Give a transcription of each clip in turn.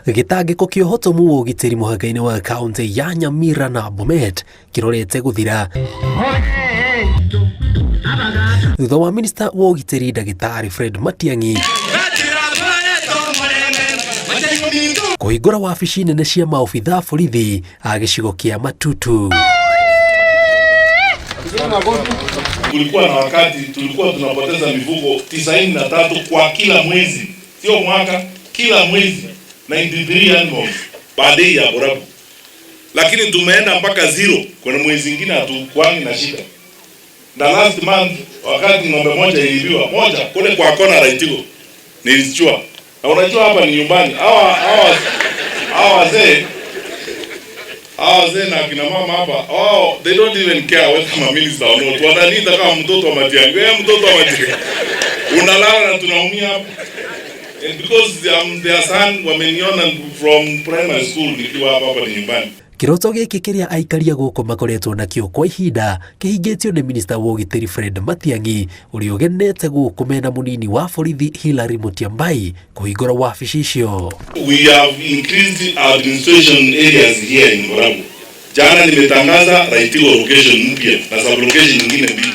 Gĩtangĩko kĩa ũhotomu wa ũgitĩri mũhaka-inĩ wa kaunti ya Nyamira na Bomet kĩrorete gũthira thutha wa minista wa ũgitĩri ndagĩtarĩ Fred Matiang'i kũhingũra wabici nene cia maobitha borithi a gĩcigo kĩa Matutu. Kulikuwa na wakati tulikuwa tunapoteza mifugo 93 kwa kila mwezi, sio mwaka, kila mwezi 93 animals per day ya Borabu, lakini tumeenda mpaka zero. Kuna mwezi ingine hatukuangi na shida, na last month wakati ng'ombe moja iliibiwa moja kule kwa kona Raitigo nilijua, na unajua hapa ni nyumbani. Hawa wazee na akina mama hapa, oh, they don't even care whether I'm a minister or not. Wananiita kama mtoto wa Matiang'i. Wewe mtoto wa Matiang'i. Unalala na tunaumia hapa. And because I'm their son, wameniona from primary school nikiwa hapa hapa ni nyumbani. Kĩroto gĩkĩ kĩrĩa aikari a gũkũ makoretwo nakĩo kwa ihinda kĩhingĩtio nĩ minista wa ũgitĩri Fred Matiang'i, ũrĩa ũgenete gũkũ mena mũnini wa borithi Hilary Mutyambai kũhingũra wabici icio. We have increased our administration areas here in Borabu. Jana nimetangaza Raitigo location mpya na sub location nyingine mbili.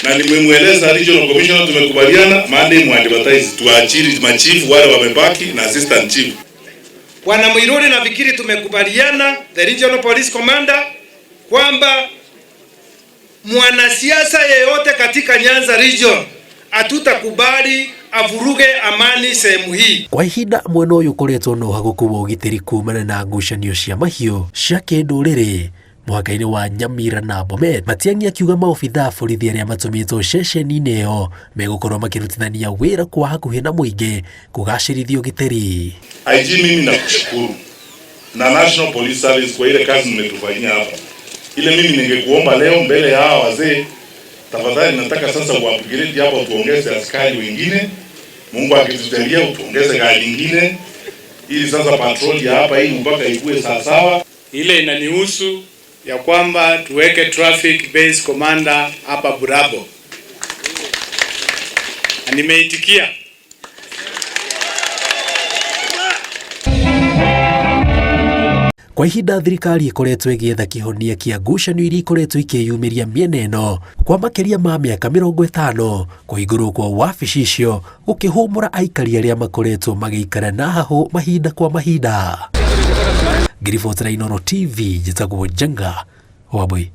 Na nimemweleza regional commissioner, tumekubaliana Monday muadvertise tuajiri machifu wale wamebaki na assistant chief. Bwana Muiruri, nafikiri tumekubaliana the regional police commander kwamba mwanasiasa yeyote katika Nyanza region hatutakubali avuruge amani sehemu hii. Kwa ihinda mwena ũyũ ũkoretwo na ũhagũku wa ũgitĩri kumana na ngucanio cia mahiũ cia kĩndũrĩrĩ mũhaka-inĩ wa Nyamira na Bomet. Matiang'i akiuga maobitha a borithi arĩa matũmĩtwo ceceni-inĩ ĩyo megũkorwo makĩrutithania wĩra kwa hakuhĩ na mũingĩ kũgacĩrithia ũgitĩri. IG, mimi nakushukuru na National Police Service kwa ile kazi mmetufanyia hapa. Ile mimi ningekuomba leo mbele ya hawa wazee, tafadhali nataka sasa uupgrade hapo, tuongeze askari wengine. Mungu akitujalia utuongeze gari nyingine, ili sasa patrol ya hapa hii mpaka ikue sawasawa. Ile inanihusu ya kwamba tuweke traffic base commander hapa Burabo, na nimeitikia. Kwa ihinda thirikari ĩkoretwo ĩgĩetha kĩhonia kĩa ngucanio iria ikoretwo ikĩyumĩria mĩena ĩno kwa makĩria ma mĩaka 50, kũhingũrwo kwa wabici icio gũkĩhũmũra aikari arĩa makoretwo magĩikara na hahũ mahinda kwa mahinda. Ngiribotera Inooro TV, njĩtagwo Njenga Wambui.